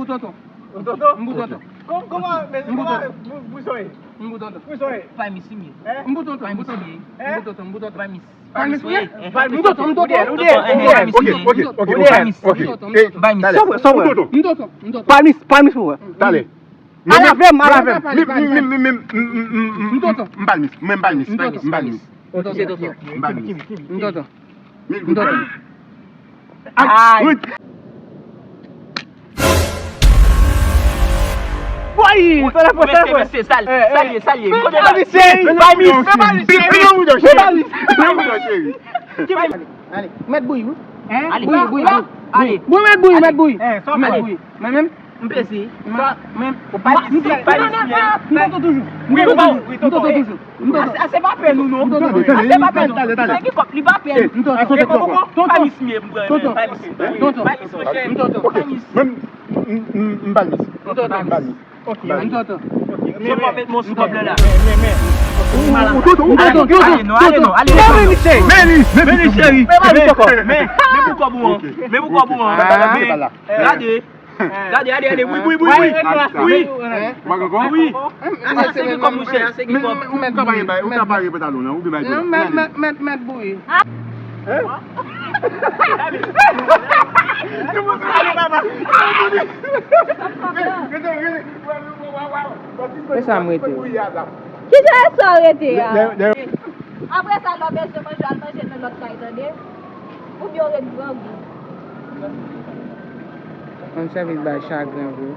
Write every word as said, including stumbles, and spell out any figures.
bout tonton. Ou tonton? M bout tonton. Kòman, men kòman, pou sa w ye? M bout tonton. Pou sa w ye? Paymis li m ye. Hein? M bout tonton, m bout tonton. Hein? M bout tonton, m bout tonton. Paymis. Paymis ou ye? M tonton, m tonton. Ou dèyè, ou dèyè, ou dèyè. Ok, ok, ok, ok. Paymis. Paymis. Talè. M tonton, m tonton. Paymis, paymis pou wè. Talè. Alavè m, alavè m. M tonton. M paymis, mwen m paymis, m paymis. M tonton. M paymis. M tonton. Mil goud paymis. Ay. Woy! Fè lèfò, fè lèfò. Mesye, mesye, sa l ye, sa l ye, sa l ye. Kote l ye? Paymis, paymis, paymis. Ale, mèt bouyi wi. Hein? Ale. Bouyi, bouyi, bouyi. Ale. Bouyi, mèt bouyi, mèt bouyi. Mèt bouyi. Mwen menm? M peze. Mwen, mwen. Ou pa li, ou pa li. M tonton toujou. Wi, ou pa, wi, tonton, tonton toujou. M tonton. Ase, ase pa pè nou, non. M tonton. Ase pa pè nou. Talè, talè. Sa ki kòp, li pa pè. Tonton, ase tonton. Paymis m ye, m pran. Tonton. Paymis, paymis, paymis, monchè. M tonton. Paymis. Menm, m, m, m paymis. M tonton. M paymis. Ok, m tonton. Ok, men, men. Ou tonton, ou tonton. Ale non, ale non, ale non. Men li, men li, cheri. Men, men pou kòb ou an. Men pou kòb ou an. Men, gade. Gade, gade, gade. Wi, wi, wi, wi. Wi. Wi. Ase ki kòb, monchè, ase ki kòb. Ou ka pa repete alon nan, ou byen bay. Non, mèt, mèt, mèt, mèt bouyi. E sa m rete. Ki jan sa w rete a? Apre sa, lè w bezwen manje, al manje nan lòt kay, tande? Oubyen w ret grangou. Ann sèvi l bay chagren vre.